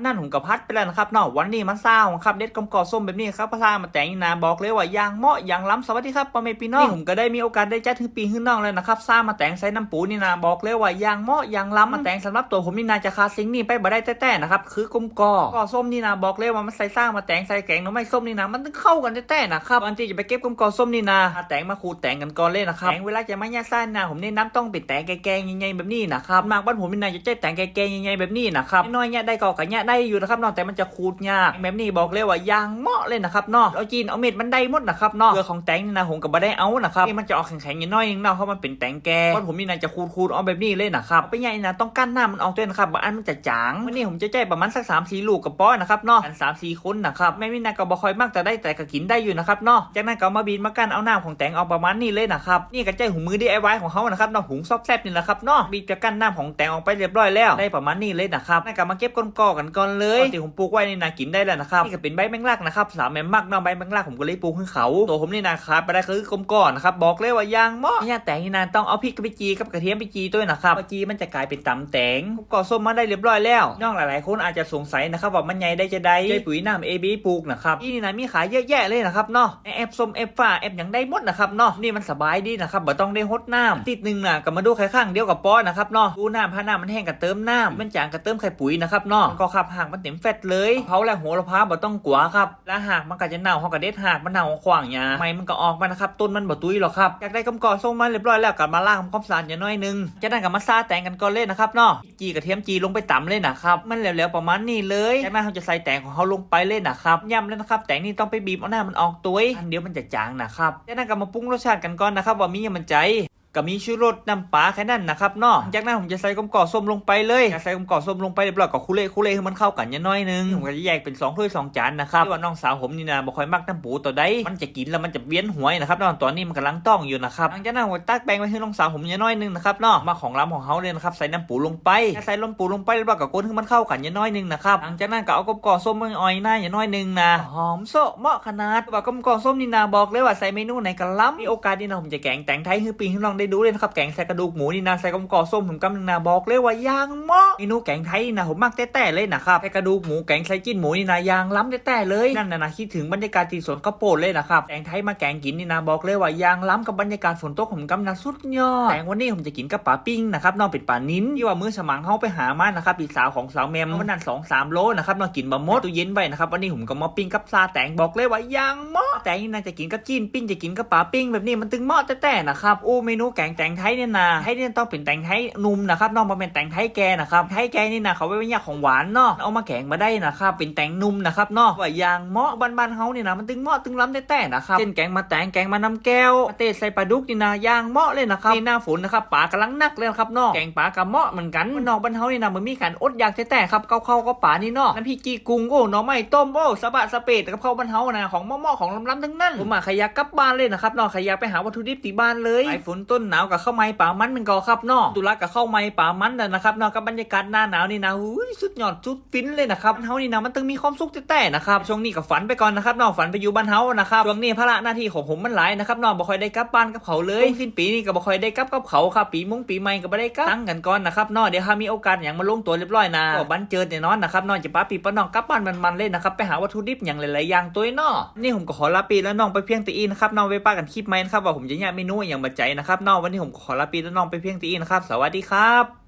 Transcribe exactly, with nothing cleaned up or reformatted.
นั่นผมก็ผัดไปแล้วนะครับเนาะ วันนี้มาซ่าของครับเด็ดกลมกล่อมส้มแบบนี้ครับ พาซ่ามาแตงนี่นะ บอกเลยว่าอย่างเหมาะอย่างล้ำ สวัสดีครับพ่อแม่พี่น้อง นี่ผมก็ได้มีโอกาสได้จัดให้พี่ให้น้องแล้วนะครับ ซ่ามาแตงใส่น้ำปูนี่นะ บอกเลยว่าอย่างเหมาะอย่างล้ำ มาแตงสำหรับตัวผมนี่นะจะขาดสิ่งนี้ไปบ่ได้แท้ๆนะครับ คือกลมกล่อมกล่อมส้มนี่นะ บอกเลยว่ามันใส่ซ่ามาแตงใส่แกงหน่อไม้ส้มนี่นะ มันต้องเข้ากันแท้ๆนะครับ ก่อนที่จะไปเก็บกลมกล่อมส้มนี่นะ มาแตงมาขูดแตงกันก่อนเลยนะครับ แตงเวลาจะมาย่าซ่านะ ผมแนะนำต้องเป็นแตงแก่ๆใหญ่ๆแบบนี้นะครับ มากบ้านผมนี่นะจะใช้แตงแก่ๆใหญ่ๆแบบนี้นะครับ น้อยๆเนี่ยได้ก็กะเนี่ยได้อยู่นะครับเนาะ แต่มันจะขูดยาก แบบนี้บอกเลยว่าอย่างเหมาะเลยนะครับเนาะ เอาจีนเอาเม็ดมันได้หมดนะครับเนาะ เปลือกของแตงนี่นะผมก็บ่ได้เอานะครับ นี่มันจะออกแข็งๆนิดหน่อยนึงเนาะ เพราะมันเป็นแตงแก่ บ้านผมนี่นะจะขูดๆเอาแบบนี้เลยนะครับ ไปย่านี่นะต้องกั้นน้ำมันออกด้วยนะครับ บ่อันมันจะจาง วันนี้ผมจะใช้ประมาณสักสามสี่ลูกก็พอนะครับเนาะ กันสามสี่คนนะครับ แม่นี่นะก็บ่ค่อยมักจะได้แต่ก็กินได้อยู่นะครับเนาะ จากนั้นก็เอามาบีบมากั้นเอาน้ำของแตงออกประมาณนี้เลยนะครับ นี่ก็ใช้ถุงมือ ดีไอวาย ของเขานะครับเนาะ ถุงซอบแซบนี่แหละครับเนาะ บีบจะกั้นน้ำของแตงออกไปเรียบร้อยแล้ว ได้ประมาณนี้เลยนะครับ แล้วก็มาเก็บกลมกล่อมกันก่อนเลย ที่ผมปลูกไว้นี่นะกินได้แล้วนะครับ นี่ก็เป็นใบแมงลักนะครับ สาวแม่มักเนาะ ใบแมงลักผมก็เลยปลูกให้เขา ตัวผมนี่นะขาดบ่ได้คือกลมกล่อมนะครับ บอกเลยว่าอย่างเหมาะ เนี่ยแตงนี่นะต้องเอาพริกไปจีกับกระเทียมไปจีด้วยนะครับ พอจีมันจะกลายเป็นตำแตง กลมกล่อมส้มมาได้เรียบร้อยแล้ว น้องหลายๆคนอาจจะสงสัยนะครับว่ามันใหญ่ได้จะใด ใช้ปุ๋ยน้ำ เอ บี ปลูกนะครับ ที่นี่นะมีขายเยอะแยะเลยนะครับเนาะ ในแอปส้มแอปฟ้าแอปหยังได้หมดนะครับเนาะ นี่มันสบายดีนะครับ บ่ต้องได้หดน้ำ อาทิตย์หนึ่งนะก็มาดูแค่ครั้งเดียวก็พอนะครับเนาะ ดูน้ำ ถ้าน้ำมันแห้งก็เติมน้ำ มันจางก็เติมใส่ปุ๋ยนะครับเนาะ ก็ครับ หากมันเต็มแฟตเลย เผาและโหระพาบ่ต้องกลัวครับ แล้วหากมันก็จะเน่า เขาก็เด็ดหากมันเน่าขว้างหญ้า ใบมันก็ออกมานะครับ ต้นมันบ่ตุ้ยหรอกครับ อยากได้กลมกล่อมส้มมาเรียบร้อยแล้วก็มาล้างทำความสะอาดอย่างน้อยหนึ่ง จากนั้นก็มาซ่าแตงกันก่อนเลยนะครับเนาะ จีกระเทียมจีลงไปตำเลยนะครับ มันแล้วๆประมาณนี้เลย จากนั้นเราจะใส่แตงของเขาลงไปเลยนะครับ ย้ำเลยนะครับ แตงนี่ต้องไปบีบเอาน้ำมันออกตัว อันเดียวมันจะจางนะครับ จากนั้นก็มาปรุงรสชาติกันก่อนนะครับ ว่ามีหยังมั่นใจ ก็มีชูรส น้ำปลา แค่นั้นนะครับเนาะ จากนั้นผมจะใส่กลมกล่อมส้มลงไปเลย ใส่กลมกล่อมส้มลงไปเรียบร้อยก็คุเรคุเรให้มันเข้ากันอย่างน้อยหนึ่ง ผมก็จะแยกเป็นสองถ้วยสองจานนะครับ แต่ว่าน้องสาวผมนี่นะบ่ค่อยมักน้ำปูตัวใด มันจะกินแล้วมันจะเวียนหัวนะครับเนาะ ตอนนี้มันกำลังท้องอยู่นะครับ หลังจากนั้นผมก็ตักแบ่งไว้ให้น้องสาวผมอย่างน้อยหนึ่งนะครับเนาะ มาของล้ำของเขาเลยนะครับ ใส่น้ำปูลงไป ใส่น้ำปูลงไปเรียบร้อยก็คนให้มันเข้ากันอย่างน้อยหนึ่งนะครับ หลังจากนั้นก็เอากลมกล่อมส้มมาอ่อยหน้าอย่างน้อยหนึ่งนะ หอมโซะเหมาะขนาด ว่ากลมกล่อมส้มนี่นะบอกเลยว่าใส่เมนูไหนก็ล้ำ มีโอกาสนี่นะผมจะแกงแตงไทยให้พี่ให้น้องได้ดูเลยนะครับ แกงใส่กระดูกหมูนี่นะ ใส่กลมกล่อมส้มผมกำหนึ่งนะ บอกเลยว่าอย่างเหมาะ เมนูแกงไทยนี่นะผมมักแท้ๆเลยนะครับ ใส่กระดูกหมู แกงใส่จีนหมูนี่นะ อย่างล้ำแท้ๆเลย นั่นนะนะ คิดถึงบรรยากาศที่สวนข้าวโพดเลยนะครับ แตงไทยมาแกงกินนี่นะ บอกเลยว่าอย่างล้ำกับบรรยากาศฝนตกผมกำนะ สุดยอด แตงวันนี้ผมจะกินกับปลาปิ้งนะครับเนาะ เป็นปลานิลที่ว่ามื้อสมังเขาไปหามานะครับ พี่สาวของสาวแมม วันนั้นสองสามโลนะครับเนาะ กินบ่หมด ตู้เย็นไว้นะครับ วันนี้ผมก็มาปิ้งกับซ่าแตง บอกเลยว่าอย่างเหมาะ แตงนี่นะจะกินกับจีนปิ้ง จะกินกับปลาปิ้ง แบบนี้มันถึงเหมาะแท้ๆนะครับ โอ้ เมนูแกงแตงไทยเนี่ยนะ ไทยเนี่ยต้องเป็นแตงไทยหนุ่มนะครับเนาะ บ่แม่นแตงไทยแก่นะครับ ไทยแก่นี่นะเขาไว้ย่าของหวานเนาะ เอามาแกงบ่ได้นะครับ เป็นแตงหนุ่มนะครับเนาะ ว่าอย่างเหมาะ บ้านๆเฮานี่นะ มันถึงเหมาะถึงล้ำแท้ๆนะครับ เช่นแกงมะแตง แกงมะนาวแก้ว มาเตะใส่ปลาดุกนี่นะ อย่างเหมาะเลยนะครับ ในหน้าฝนนะครับ ปลากำลังหนักเลยนะครับเนาะ แกงปลากะเหมาะเหมือนกัน นอกบ้านเฮานี่นะ มันมีการอดอยากแท้ๆครับ กับข้าวกับปลานี่เนาะ น้ำพริกจีกุ้ง โอ้ หน่อไม้ต้ม โอ้ สะบะสะเปด กับข้าวบ้านเฮานะ ของเหมาะๆของล้ำๆทั้งนั้น ผมมาขยักกลับบ้านเลยนะครับเนาะ ขยักไปหาวัตถุดิบที่บ้านเลย ปลายฝนต้นหนาวกับข้าวไหม้ปลามันมันก็ครับเนาะ ตุลากับข้าวไหม้ปลามันนะนะครับเนาะ กับบรรยากาศหน้าหนาวนี่นะ อุ้ย สุดยอดสุด ฟินเลยนะครับ เฮานี่นะมันต้องมีความสุขแท้ๆนะครับ ช่วงนี้ก็ฝันไปก่อนนะครับเนาะ ฝันไปอยู่บ้านเฮานะครับ ช่วงนี้ภาระหน้าที่ของผมมันหลายนะครับเนาะ บ่ค่อยได้กลับบ้านกับเขาเลย สิ้นปีนี่ก็บ่ค่อยได้กลับกับเขาครับ ปีมงปีใหม่ก็บ่ได้กลับ ตั้งกันก่อนนะครับเนาะ เดี๋ยวถ้ามีโอกาสหยังมาลงตัวเรียบร้อยนะ ก็บันเจิดแน่นอนนะครับเนาะ จะปาพี่ปาน้องกลับบ้านมันๆเลยนะครับ ไปหาวัตถุดิบหยังหลายๆอย่างตัวเนาะ นี่ผมก็ขอลาพี่และน้องไปเพียงเท่านี้นะครับเนาะ ไว้ปะกันคลิปใหม่นะครับ ว่าผมจะย่าเมนูหยังมาใส่นะครับเนาะ วันนี้ผมก็ขอลาพี่และน้องไปเพียงเท่านี้นะครับ สวัสดีครับ